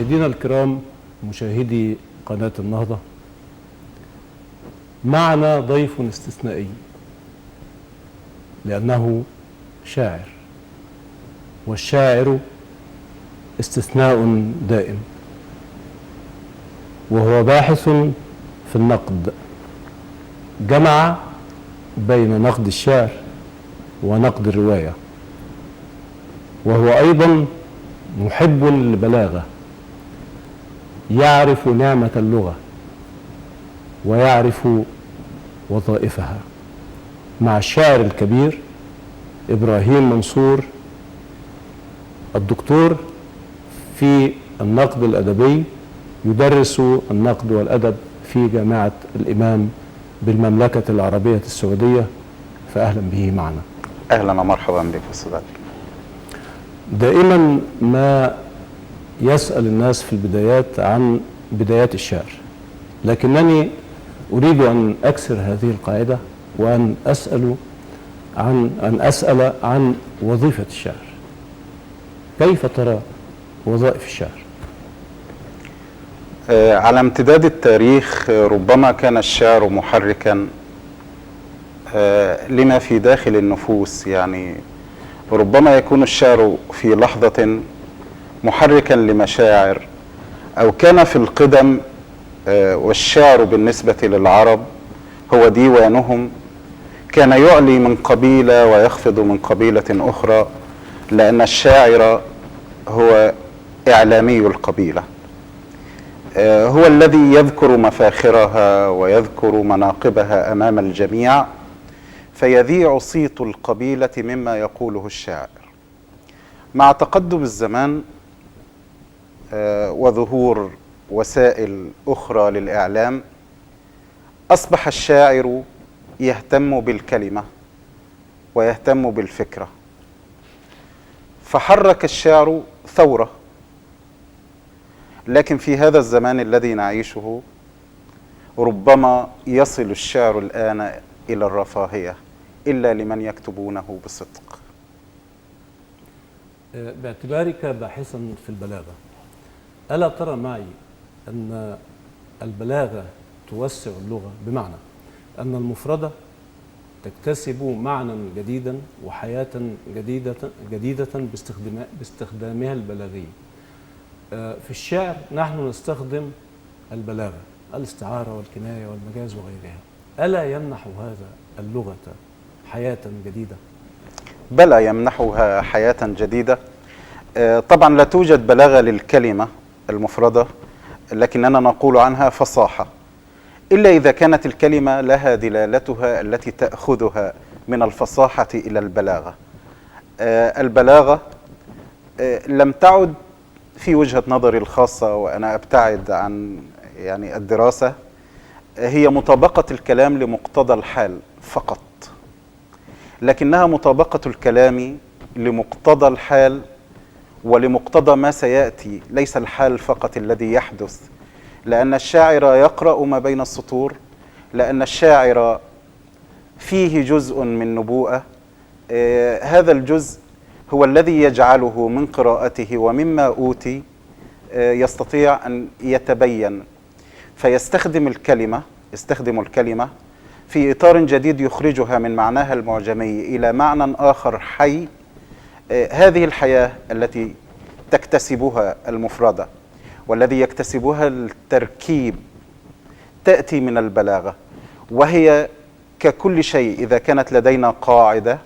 مشاهدينا الكرام، مشاهدي قناة النهضة، معنا ضيف استثنائي لأنه شاعر، والشاعر استثناء دائم، وهو باحث في النقد، جمع بين نقد الشعر ونقد الرواية، وهو أيضا محب للبلاغة، يعرف نعمة اللغة ويعرف وظائفها. مع الشاعر الكبير إبراهيم منصور، الدكتور في النقد الأدبي، يدرس النقد والأدب في جامعة الإمام بالمملكة العربية السعودية، فأهلا به معنا. اهلا ومرحبا بك استاذ علي. دائما ما يسأل الناس في البدايات عن بدايات الشعر، لكنني أريد أن أكسر هذه القاعدة وأن أسأل عن وظيفة الشعر. كيف ترى وظائف الشعر؟ على امتداد التاريخ، ربما كان الشعر محركا لما في داخل النفوس. يعني ربما يكون الشعر في لحظة محركا لمشاعر، أو كان في القدم، والشعر بالنسبة للعرب هو ديوانهم، كان يعلي من قبيلة ويخفض من قبيلة أخرى، لأن الشاعر هو إعلامي القبيلة، هو الذي يذكر مفاخرها ويذكر مناقبها أمام الجميع، فيذيع صيت القبيلة مما يقوله الشاعر. مع تقدم الزمان وظهور وسائل أخرى للإعلام، أصبح الشاعر يهتم بالكلمة ويهتم بالفكرة، فحرك الشعر ثورة. لكن في هذا الزمان الذي نعيشه ربما يصل الشعر الآن إلى الرفاهية إلا لمن يكتبونه بصدق. باعتبارك باحثا في البلاغة، ألا ترى معي أن البلاغة توسع اللغة؟ بمعنى أن المفردة تكتسب معنى جديدا وحياة جديدة باستخدامها البلاغي. في الشعر نحن نستخدم البلاغة، الاستعارة والكناية والمجاز وغيرها. ألا يمنح هذا اللغة حياة جديدة؟ بلى، يمنحها حياة جديدة. طبعا لا توجد بلاغة للكلمة المفردة، لكننا نقول عنها فصاحة، إلا إذا كانت الكلمة لها دلالتها التي تأخذها من الفصاحة إلى البلاغة. البلاغة لم تعد في وجهة نظري الخاصة، وأنا أبتعد عن يعني الدراسة، هي مطابقة الكلام لمقتضى الحال فقط، لكنها مطابقة الكلام لمقتضى الحال ولمقتضى ما سيأتي، ليس الحال فقط الذي يحدث، لأن الشاعر يقرأ ما بين السطور، لأن الشاعر فيه جزء من نبوءة. هذا الجزء هو الذي يجعله من قراءته ومما أوتي يستطيع أن يتبين، فيستخدم الكلمة، يستخدم الكلمة في إطار جديد يخرجها من معناها المعجمي إلى معنى آخر حي. هذه الحياة التي تكتسبها المفردة والذي يكتسبها التركيب تأتي من البلاغة، وهي ككل شيء إذا كانت لدينا قاعدة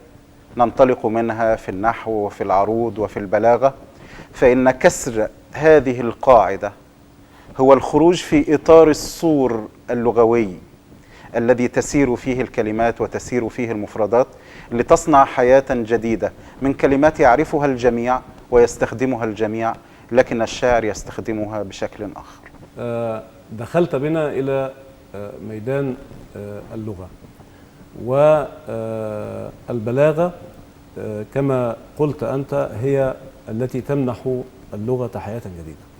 ننطلق منها في النحو وفي العروض وفي البلاغة، فإن كسر هذه القاعدة هو الخروج في إطار السور اللغوي الذي تسير فيه الكلمات وتسير فيه المفردات لتصنع حياة جديدة من كلمات يعرفها الجميع ويستخدمها الجميع، لكن الشاعر يستخدمها بشكل آخر. دخلت بنا إلى ميدان اللغة والبلاغة، كما قلت أنت هي التي تمنح اللغة حياة جديدة.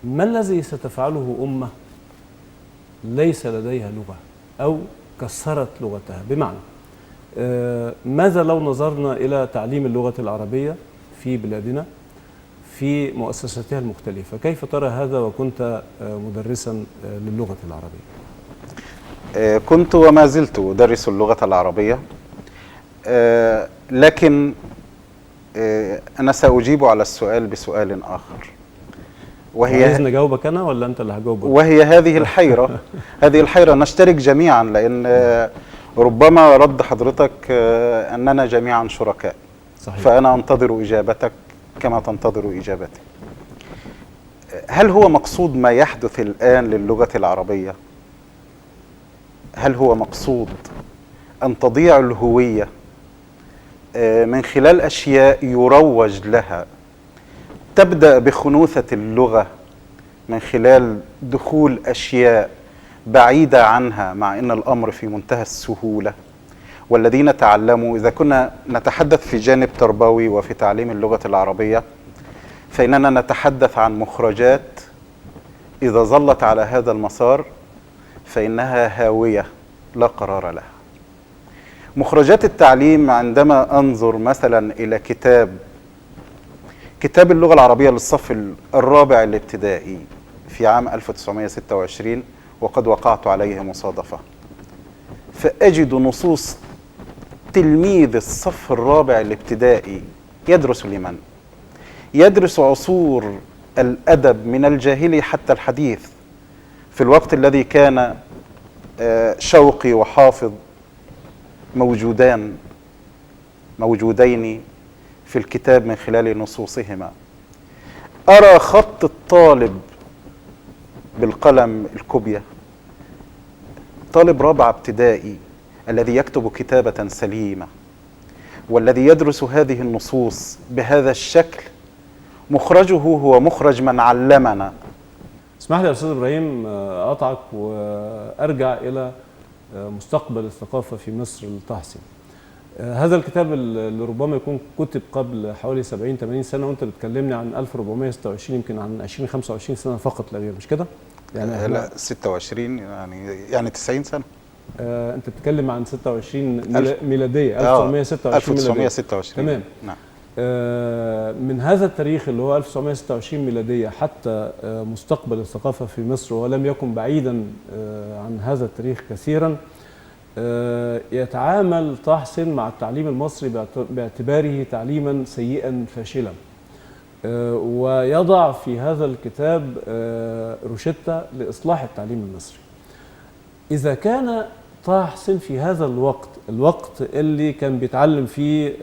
ما الذي ستفعله أمة ليس لديها لغة أو كسرت لغتها؟ بمعنى ماذا لو نظرنا إلى تعليم اللغة العربية في بلادنا في مؤسساتها المختلفة. كيف ترى هذا وكنت مدرسا للغة العربية؟ كنت وما زلت أدرس اللغة العربية، لكن أنا سأجيب على السؤال بسؤال آخر، وهي عايزني أجاوبك أنا ولا أنت اللي هجاوبك؟ وهي هذه الحيرة. هذه الحيرة نشترك جميعا، لأن ربما رد حضرتك أننا جميعا شركاء. صحيح. فأنا أنتظر إجابتك كما تنتظر إجابتي. هل هو مقصود ما يحدث الآن للغة العربية؟ هل هو مقصود أن تضيع الهوية من خلال أشياء يروج لها تبدأ بخنوثة اللغة من خلال دخول أشياء بعيدة عنها، مع أن الأمر في منتهى السهولة؟ والذين تعلموا، إذا كنا نتحدث في جانب تربوي وفي تعليم اللغة العربية، فإننا نتحدث عن مخرجات إذا ظلت على هذا المسار فإنها هاوية لا قرار لها. مخرجات التعليم، عندما أنظر مثلا إلى كتاب اللغة العربية للصف الرابع الابتدائي في عام 1926، وقد وقعت عليه مصادفة، فأجد نصوص تلميذ الصف الرابع الابتدائي يدرس لمن؟ يدرس عصور الأدب من الجاهلي حتى الحديث، في الوقت الذي كان شوقي وحافظ موجودين في الكتاب من خلال نصوصهما. أرى خط الطالب بالقلم الكوبيا، طالب رابعة ابتدائي الذي يكتب كتابة سليمة والذي يدرس هذه النصوص بهذا الشكل، مخرجه هو مخرج من علمنا. اسمح لي يا أستاذ إبراهيم أقطعك وأرجع إلى مستقبل الثقافة في مصر لطه حسين. هذا الكتاب اللي ربما يكون كتب قبل حوالي 70-80 سنة، وأنت بتكلمني عن 1426، يمكن عن 20-25 سنة فقط لا غير، مش كده؟ يعني لا 26، يعني 90 سنة. أنت بتتكلم عن 26 ميلادية، 1926 1926. تمام. نعم. من هذا التاريخ اللي هو 1926 ميلادية حتى مستقبل الثقافة في مصر، ولم يكن بعيدا عن هذا التاريخ كثيرا، يتعامل طه حسين مع التعليم المصري باعتباره تعليما سيئا فاشلا، ويضع في هذا الكتاب روشتة لإصلاح التعليم المصري. إذا كان طه حسين في هذا الوقت اللي كان بيتعلم فيه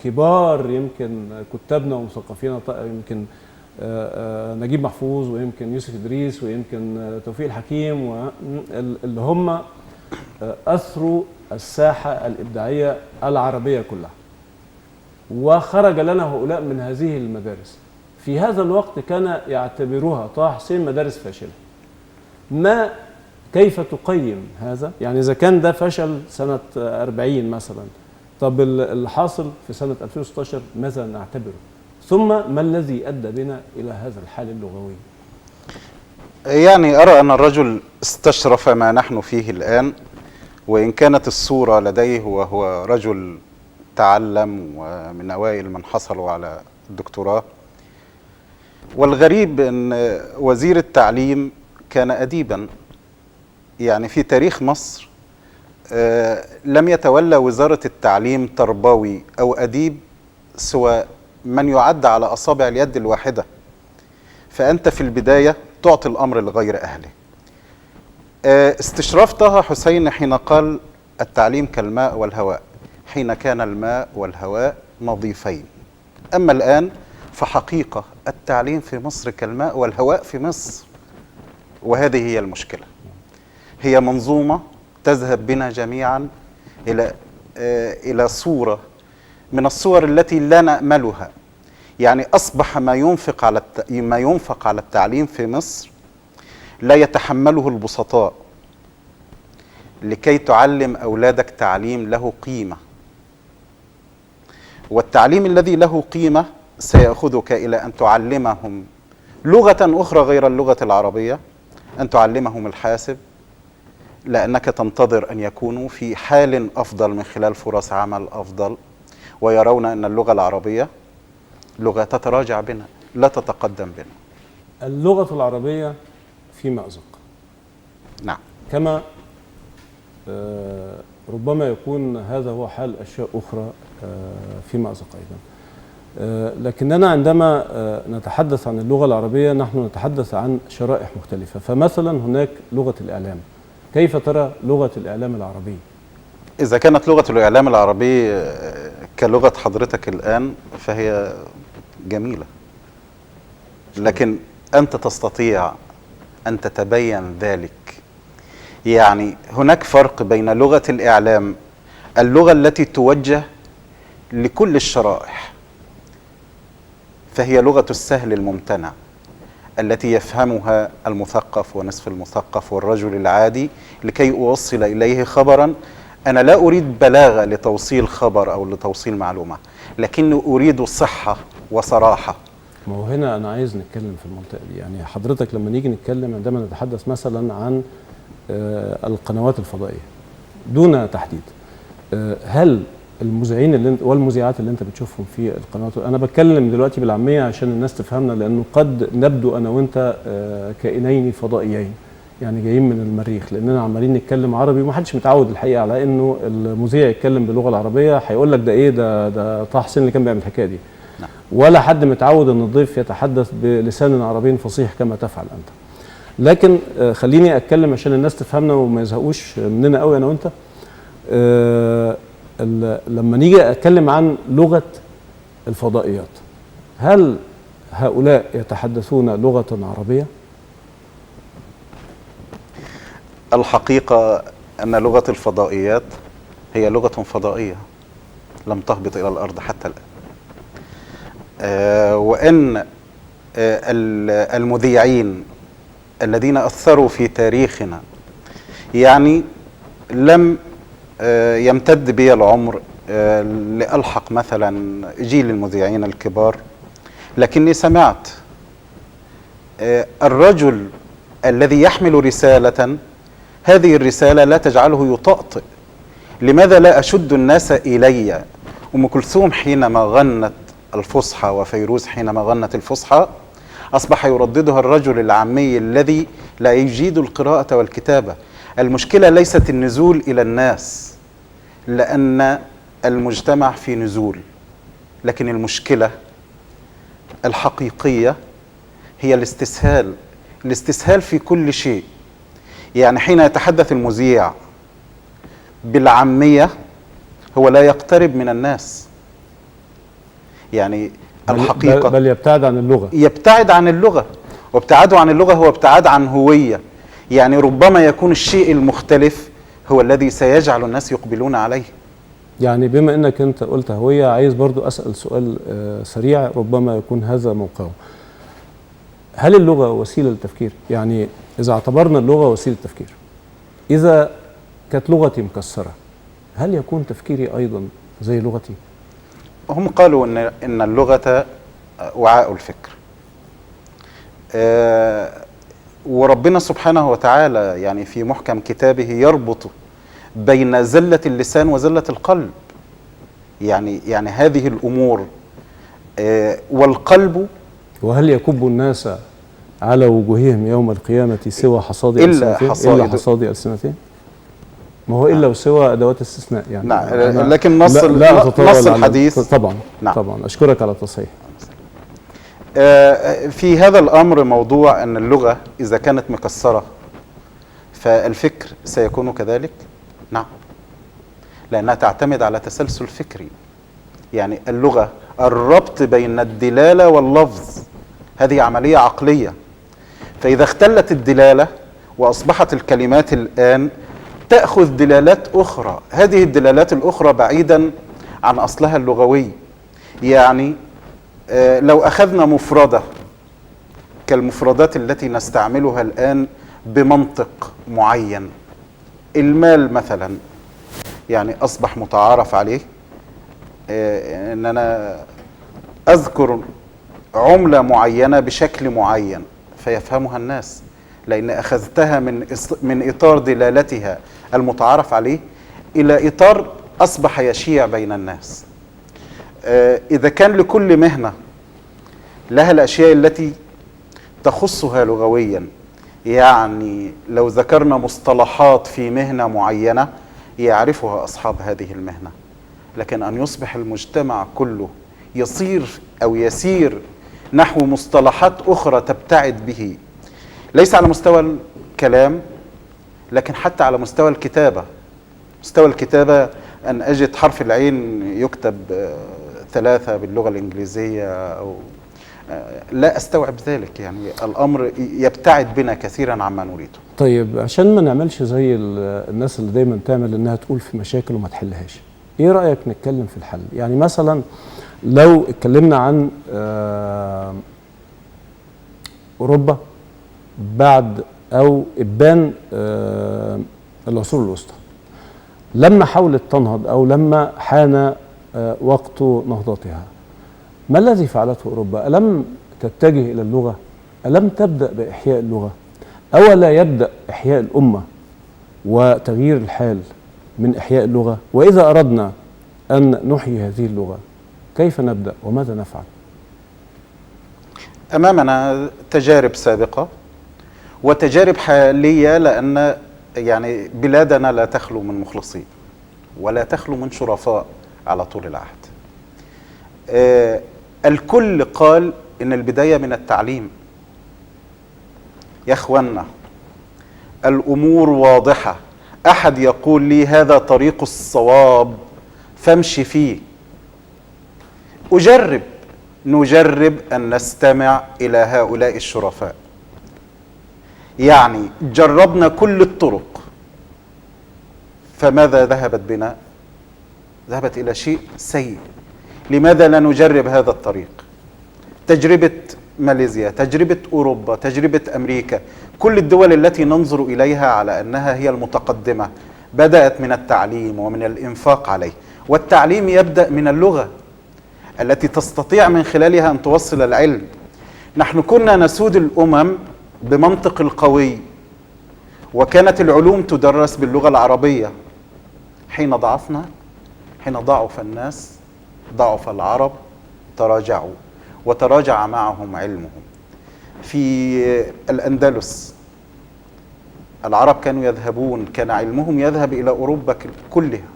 كبار يمكن كتابنا ومثقفينا، يمكن نجيب محفوظ ويمكن يوسف إدريس ويمكن توفيق الحكيم، اللي هم أثروا الساحة الإبداعية العربية كلها، وخرج لنا هؤلاء من هذه المدارس. في هذا الوقت كان يعتبروها طه حسين مدارس فاشلة. ما كيف تقيم هذا؟ يعني إذا كان ده فشل سنة 40 مثلا، طب اللي حاصل في سنة 2016 ماذا نعتبره؟ ثم ما الذي أدى بنا إلى هذا الحال اللغوي؟ يعني أرى أن الرجل استشرف ما نحن فيه الآن، وإن كانت الصورة لديه وهو رجل تعلم ومن أوائل من حصلوا على الدكتوراه. والغريب أن وزير التعليم كان أديبا، يعني في تاريخ مصر لم يتولى وزارة التعليم تربوي أو أديب سوى من يعد على أصابع اليد الواحدة. فأنت في البداية تعطي الأمر لغير أهله. استشراف طه حسين حين قال التعليم كالماء والهواء، حين كان الماء والهواء نظيفين. أما الآن فحقيقة التعليم في مصر كالماء والهواء في مصر، وهذه هي المشكلة. هي منظومة تذهب بنا جميعا إلى صورة من الصور التي لا نأملها. يعني أصبح ما ينفق على التعليم في مصر لا يتحمله البسطاء لكي تعلم أولادك تعليم له قيمة، والتعليم الذي له قيمة سيأخذك إلى أن تعلمهم لغة أخرى غير اللغة العربية، أن تعلمهم الحاسب، لأنك تنتظر أن يكونوا في حال أفضل من خلال فرص عمل أفضل، ويرون أن اللغة العربية لغة تتراجع بنا لا تتقدم بنا. اللغة العربية في مأزق. نعم. كما ربما يكون هذا هو حال أشياء أخرى في مأزق أيضا. لكننا عندما نتحدث عن اللغة العربية نحن نتحدث عن شرائح مختلفة، فمثلا هناك لغة الإعلام. كيف ترى لغة الإعلام العربي؟ إذا كانت لغة الإعلام العربي كلغة حضرتك الآن فهي جميلة، لكن أنت تستطيع أن تتبين ذلك. يعني هناك فرق بين لغة الإعلام، اللغة التي توجه لكل الشرائح، فهي لغة السهل الممتنع التي يفهمها المثقف ونصف المثقف والرجل العادي، لكي أوصل إليه خبرا. أنا لا أريد بلاغة لتوصيل خبر أو لتوصيل معلومة، لكني أريد صحة وصراحة. ما هو هنا أنا عايز نتكلم في المنطقة دي. يعني حضرتك لما نيجي نتكلم، عندما نتحدث مثلا عن القنوات الفضائية دون تحديد، هل المذيعين اللي انت والمذيعات اللي انت بتشوفهم في القنوات، انا بتكلم دلوقتي بالعامية عشان الناس تفهمنا، لانه قد نبدو انا وانت كائنين فضائيين، يعني جايين من المريخ، لاننا عمالين نتكلم عربي ومحدش متعود الحقيقة على انه المذيع يتكلم باللغة العربية. هيقول لك ده ايه ده طه حسين اللي كان بيعمل الحكاية دي. نعم. ولا حد متعود ان الضيف يتحدث بلسان عربي فصيح كما تفعل انت. لكن خليني اتكلم عشان الناس تفهمنا وما يزهقوش مننا قوي انا وانت. لما نيجي اتكلم عن لغة الفضائيات، هل هؤلاء يتحدثون لغة عربية؟ الحقيقة أن لغة الفضائيات هي لغة فضائية لم تهبط إلى الأرض حتى الآن. وأن المذيعين الذين أثروا في تاريخنا، يعني لم يمتد بي العمر لألحق مثلا جيل المذيعين الكبار، لكني سمعت الرجل الذي يحمل رسالة، هذه الرسالة لا تجعله يطأطئ. لماذا لا أشد الناس إلي؟ أم كلثوم حينما غنت الفصحى وفيروز حينما غنت الفصحى أصبح يرددها الرجل العامي الذي لا يجيد القراءة والكتابة. المشكلة ليست النزول إلى الناس، لأن المجتمع في نزول، لكن المشكلة الحقيقية هي الاستسهال، الاستسهال في كل شيء. يعني حين يتحدث المذيع بالعامية هو لا يقترب من الناس، يعني الحقيقة بل يبتعد عن اللغة، يبتعد عن اللغة، وابتعاده عن اللغة هو ابتعاد عن هوية. يعني ربما يكون الشيء المختلف هو الذي سيجعل الناس يقبلون عليه. يعني بما انك انت قلت هوية، عايز برضو اسأل سؤال سريع ربما يكون هذا موقعه. هل اللغة وسيلة للتفكير؟ يعني إذا اعتبرنا اللغة وسيلة تفكير، إذا كانت لغتي مكسرة هل يكون تفكيري أيضا زي لغتي؟ هم قالوا إن اللغة وعاء الفكر. وربنا سبحانه وتعالى يعني في محكم كتابه يربط بين زلة اللسان وزلة القلب. يعني هذه الأمور والقلب. وهل يكب الناس على وجوههم يوم القيامة سوى حصاد ألسنتهم؟ إلا حصاد ألسنتهم؟ ما هو إلا وسوى أدوات استثناء يعني. نعم، لكن نص نص الحديث طبعا. نعم. طبعا أشكرك على التصحيح. في هذا الأمر موضوع أن اللغة إذا كانت مكسرة فالفكر سيكون كذلك. نعم، لأنها تعتمد على تسلسل فكري. يعني اللغة الربط بين الدلالة واللفظ، هذه عملية عقلية. فإذا اختلت الدلالة وأصبحت الكلمات الآن تأخذ دلالات أخرى، هذه الدلالات الأخرى بعيدا عن أصلها اللغوي. يعني لو أخذنا مفردة كالمفردات التي نستعملها الآن بمنطق معين، المال مثلا، يعني أصبح متعارف عليه أن أنا أذكر عملة معينة بشكل معين فيفهمها الناس، لأن أخذتها من إطار دلالتها المتعارف عليه إلى إطار أصبح يشيع بين الناس. إذا كان لكل مهنة لها الأشياء التي تخصها لغويا. يعني لو ذكرنا مصطلحات في مهنة معينة يعرفها أصحاب هذه المهنة، لكن أن يصبح المجتمع كله يصير أو يسير نحو مصطلحات أخرى تبتعد به، ليس على مستوى الكلام لكن حتى على مستوى الكتابة. مستوى الكتابة أن أجد حرف العين يكتب 3 باللغة الإنجليزية أو لا أستوعب ذلك. يعني الأمر يبتعد بنا كثيرا عما نريده. طيب، عشان ما نعملش زي الناس اللي دايما تعمل إنها تقول في مشاكل وما تحلهاش، إيه رأيك نتكلم في الحل؟ يعني مثلا لو اتكلمنا عن أوروبا بعد أو إبان العصور الوسطى، لما حاولت تنهض أو لما حان وقت نهضتها، ما الذي فعلته أوروبا؟ ألم تتجه إلى اللغة؟ ألم تبدأ بإحياء اللغة؟ أولا يبدأ إحياء الأمة وتغيير الحال من إحياء اللغة؟ وإذا أردنا أن نحيي هذه اللغة كيف نبدأ وماذا نفعل؟ أمامنا تجارب سابقة وتجارب حالية، لأن يعني بلادنا لا تخلو من مخلصين ولا تخلو من شرفاء على طول العهد. الكل قال إن البداية من التعليم. يا أخوانا، الأمور واضحة. أحد يقول لي هذا طريق الصواب فامشي فيه. نجرب أن نستمع إلى هؤلاء الشرفاء. يعني جربنا كل الطرق، فماذا ذهبت بنا؟ ذهبت إلى شيء سيء. لماذا لا نجرب هذا الطريق؟ تجربة ماليزيا، تجربة أوروبا، تجربة أمريكا، كل الدول التي ننظر إليها على أنها هي المتقدمة بدأت من التعليم ومن الإنفاق عليه. والتعليم يبدأ من اللغة التي تستطيع من خلالها أن توصل العلم. نحن كنا نسود الأمم بمنطق القوي، وكانت العلوم تدرس باللغة العربية. حين ضعفنا، حين ضعف الناس، ضعف العرب، تراجعوا وتراجع معهم علمهم. في الأندلس العرب كانوا يذهبون، كان علمهم يذهب إلى أوروبا كلها.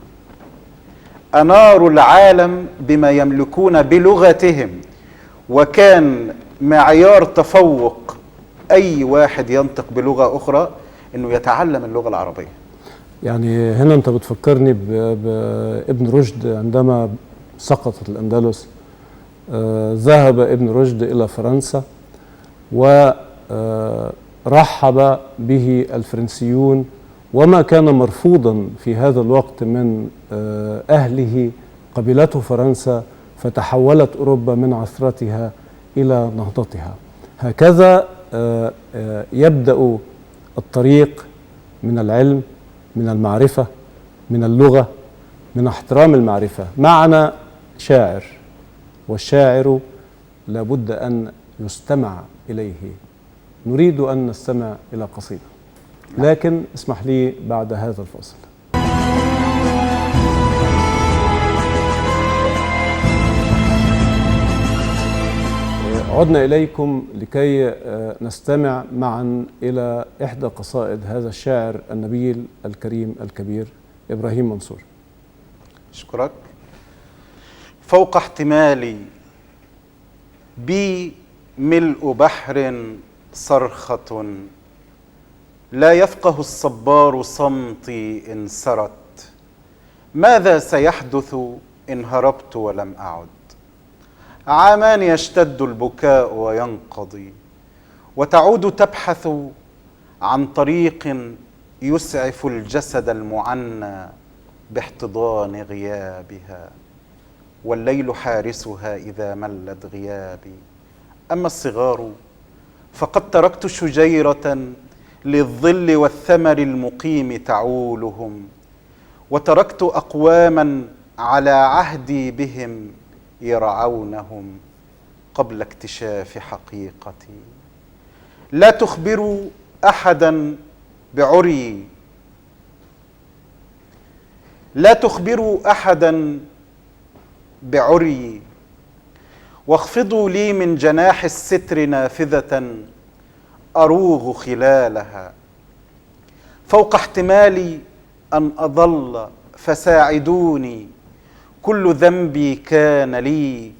أناروا العالم بما يملكون بلغتهم، وكان معيار تفوق أي واحد ينطق بلغة أخرى أنه يتعلم اللغة العربية. يعني هنا أنت بتفكرني بابن رشد عندما سقطت الأندلس. ذهب ابن رشد إلى فرنسا ورحب به الفرنسيون، وما كان مرفوضا في هذا الوقت من أهله قبلته فرنسا، فتحولت أوروبا من عثرتها إلى نهضتها. هكذا يبدأ الطريق من العلم، من المعرفة، من اللغة، من احترام المعرفة. معنا شاعر، والشاعر لابد أن يستمع إليه. نريد أن نستمع إلى قصيدة، لكن اسمح لي بعد هذا الفاصل. عدنا إليكم لكي نستمع معا إلى إحدى قصائد هذا الشاعر النبيل الكريم الكبير إبراهيم منصور. أشكرك. فوق احتمالي بي ملء بحر صرخة، لا يفقه الصبار صمتي إن سرت. ماذا سيحدث إن هربت ولم أعد؟ عامان يشتد البكاء وينقضي، وتعود تبحث عن طريق يسعف الجسد المعنى باحتضان غيابها، والليل حارسها إذا ملت غيابي. أما الصغار فقد تركت شجيرة للظل والثمر المقيم تعولهم، وتركت أقواما على عهدي بهم يرعونهم قبل اكتشاف حقيقتي. لا تخبروا أحدا بعري، لا تخبروا أحدا بعري، واخفضوا لي من جناح الستر نافذة أروغ خلالها. فوق احتمالي أن أضل فساعدوني، كل ذنبي كان لي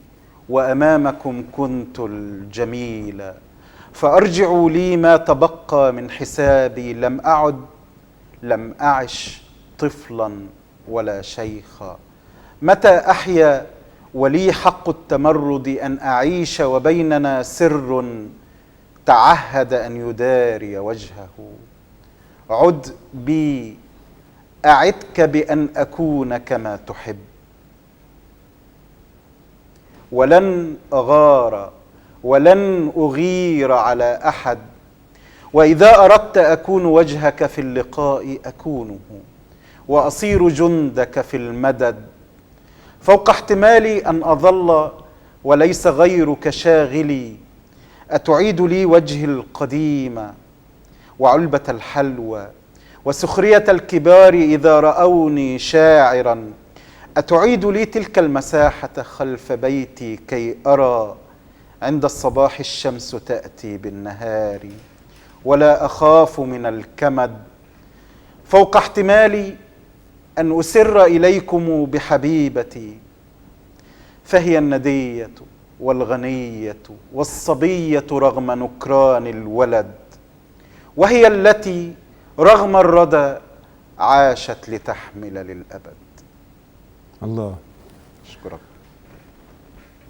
وأمامكم كنت الجميل، فأرجعوا لي ما تبقى من حسابي، لم أعد لم أعش طفلا ولا شيخا. متى أحيا ولي حق التمرد أن أعيش وبيننا سر تعهد أن يداري وجهه. عد بي أعدك بأن أكون كما تحب، ولن أغار ولن أغير على أحد، وإذا أردت أكون وجهك في اللقاء أكونه، وأصير جندك في المدد. فوق احتمالي أن أظل وليس غيرك شاغلي، أتعيد لي وجه القديم وعلبة الحلوى وسخرية الكبار إذا رأوني شاعرا، أتعيد لي تلك المساحة خلف بيتي كي أرى عند الصباح الشمس تأتي بالنهار ولا أخاف من الكمد. فوق احتمالي أن أسر إليكم بحبيبتي، فهي الندية والغنية والصبية رغم نكران الولد، وهي التي رغم الردى عاشت لتحمل للأبد. الله، أشكرك.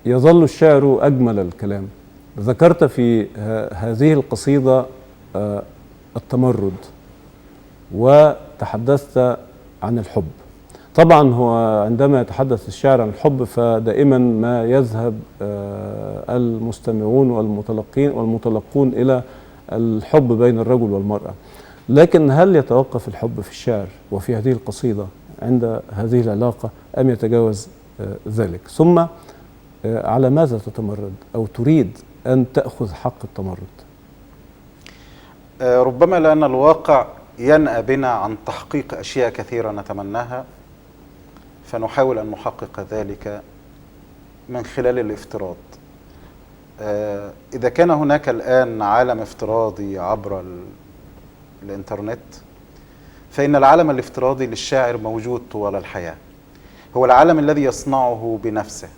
يظل الشعر أجمل الكلام. ذكرت في هذه القصيدة التمرد وتحدثت عن الحب. طبعا هو عندما يتحدث الشاعر عن الحب فدائما ما يذهب المستمعون والمتلقين والمتلقون إلى الحب بين الرجل والمرأة، لكن هل يتوقف الحب في الشعر وفي هذه القصيدة عند هذه العلاقة أم يتجاوز ذلك؟ ثم على ماذا تتمرد أو تريد أن تأخذ حق التمرد؟ ربما لأن الواقع ينأى بنا عن تحقيق أشياء كثيرة نتمناها، فنحاول أن نحقق ذلك من خلال الافتراض. إذا كان هناك الآن عالم افتراضي عبر الإنترنت، فإن العالم الافتراضي للشاعر موجود طوال الحياة، هو العالم الذي يصنعه بنفسه.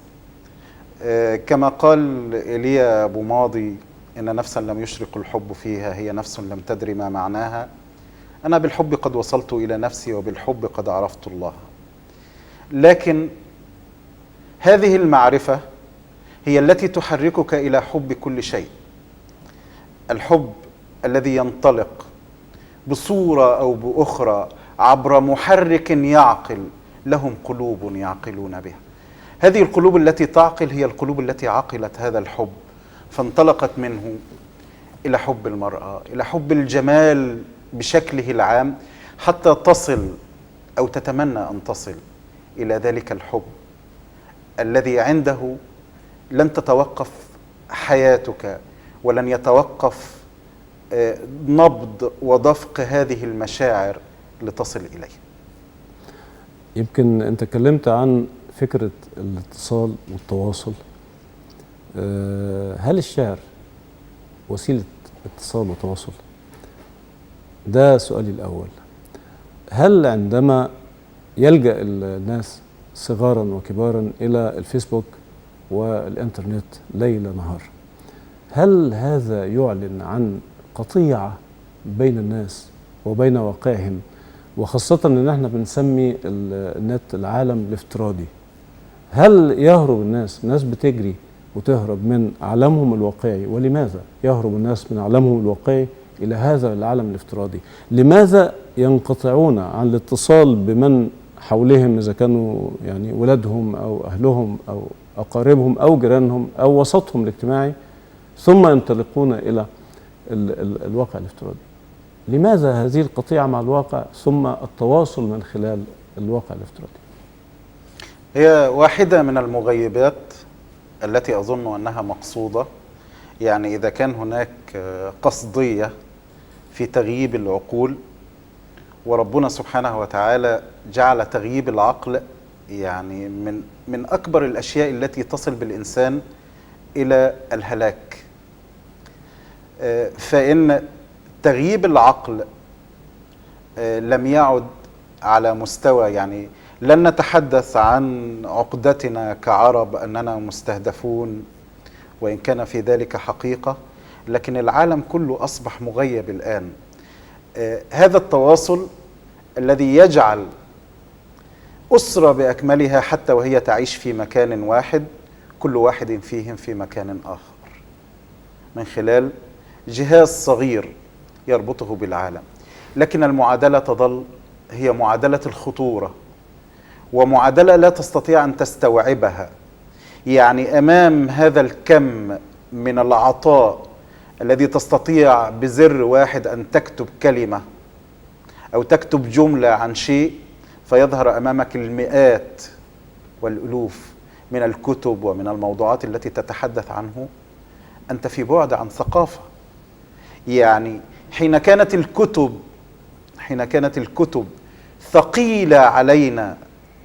كما قال إيليا أبو ماضي: إن نفسا لم يشرق الحب فيها هي نفس لم تدري ما معناها. أنا بالحب قد وصلت إلى نفسي وبالحب قد عرفت الله. لكن هذه المعرفة هي التي تحركك إلى حب كل شيء. الحب الذي ينطلق بصورة أو بأخرى عبر محرك يعقل، لهم قلوب يعقلون بها. هذه القلوب التي تعقل هي القلوب التي عقلت هذا الحب، فانطلقت منه إلى حب المرأة، إلى حب الجمال بشكله العام، حتى تصل أو تتمنى أن تصل إلى ذلك الحب الذي عنده لن تتوقف حياتك ولن يتوقف نبض ودفق هذه المشاعر لتصل إليه. يمكن أنت تكلمت عن فكرة الاتصال والتواصل. هل الشعر وسيلة اتصال وتواصل؟ ده سؤالي الأول. هل عندما يلجأ الناس صغارا وكبارا إلى الفيسبوك والإنترنت ليل نهار، هل هذا يعلن عن قطيعة بين الناس وبين واقعهم؟ وخاصة إن احنا بنسمي النت العالم الافتراضي. هل يهرب الناس؟ الناس بتجري وتهرب من عالمهم الواقعي، ولماذا يهرب الناس من عالمهم الواقعي إلى هذا العالم الافتراضي؟ لماذا ينقطعون عن الاتصال بمن حولهم، إذا كانوا يعني ولادهم أو أهلهم أو أقاربهم أو جيرانهم أو وسطهم الاجتماعي، ثم ينطلقون إلى الواقع الافتراضي؟ لماذا هذه القطيعة مع الواقع ثم التواصل من خلال الواقع الافتراضي؟ هي واحدة من المغيبات التي أظن أنها مقصودة. يعني إذا كان هناك قصدية في تغييب العقول، وربنا سبحانه وتعالى جعل تغييب العقل يعني من أكبر الأشياء التي تصل بالإنسان إلى الهلاك. فإن تغييب العقل لم يعد على مستوى، يعني لن نتحدث عن عقدتنا كعرب أننا مستهدفون وإن كان في ذلك حقيقة، لكن العالم كله أصبح مغيب الآن. هذا التواصل الذي يجعل أسرة بأكملها حتى وهي تعيش في مكان واحد، كل واحد فيهم في مكان آخر، من خلال جهاز صغير يربطه بالعالم. لكن المعادلة تظل هي معادلة الخطورة، ومعادلة لا تستطيع أن تستوعبها. يعني أمام هذا الكم من العطاء الذي تستطيع بزر واحد أن تكتب كلمة أو تكتب جملة عن شيء، فيظهر أمامك المئات والألوف من الكتب ومن الموضوعات التي تتحدث عنه، أنت في بعد عن ثقافة. يعني حين كانت الكتب ثقيلة علينا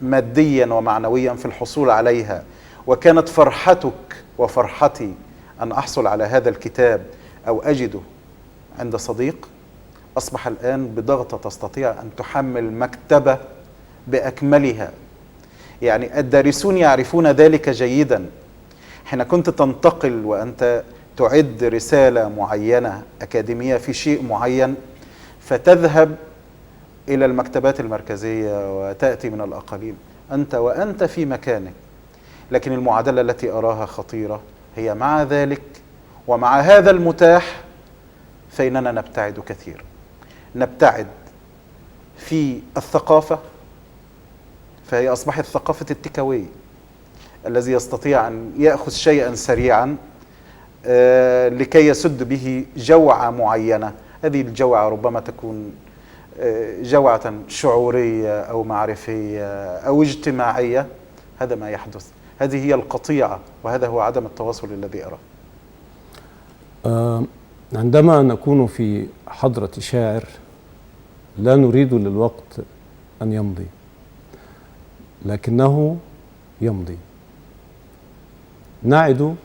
ماديا ومعنويا في الحصول عليها، وكانت فرحتك وفرحتي أن أحصل على هذا الكتاب أو أجده عند صديق، أصبح الآن بضغطة تستطيع أن تحمل مكتبة بأكملها. يعني الدارسون يعرفون ذلك جيدا. حين كنت تنتقل وأنت تعد رسالة معينة أكاديمية في شيء معين، فتذهب إلى المكتبات المركزية وتأتي من الأقاليم، أنت وأنت في مكانك. لكن المعادلة التي أراها خطيرة هي مع ذلك ومع هذا المتاح فإننا نبتعد كثيرا، نبتعد في الثقافة، فهي أصبحت ثقافة التكاوي الذي يستطيع أن يأخذ شيئا سريعا لكي يسد به جوعة معينة. هذه الجوعة ربما تكون جوعة شعورية أو معرفية أو اجتماعية. هذا ما يحدث، هذه هي القطيعة، وهذا هو عدم التواصل الذي أراه. عندما نكون في حضرة شاعر لا نريد للوقت أن يمضي، لكنه يمضي. نعد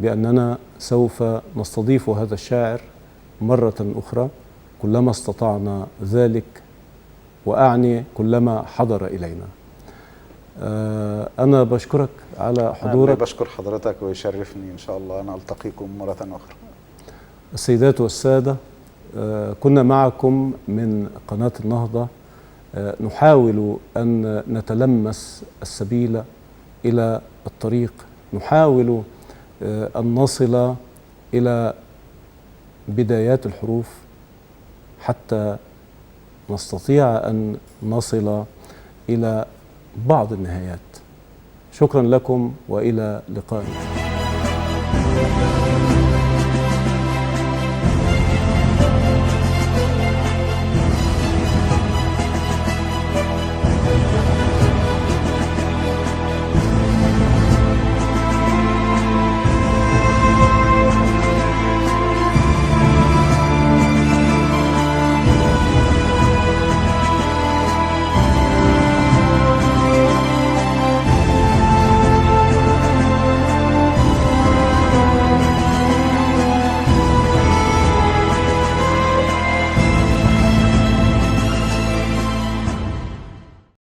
بأننا سوف نستضيف هذا الشاعر مرة أخرى كلما استطعنا ذلك، وأعني كلما حضر إلينا. أنا بشكرك على حضورك. أنا بشكر حضرتك ويشرفني إن شاء الله أن ألتقيكم مرة أخرى. السيدات والسادة، كنا معكم من قناة النهضة، نحاول أن نتلمس السبيل إلى الطريق، نحاول أن نصل إلى بدايات الحروف حتى نستطيع أن نصل إلى بعض النهايات. شكرا لكم وإلى لقاء.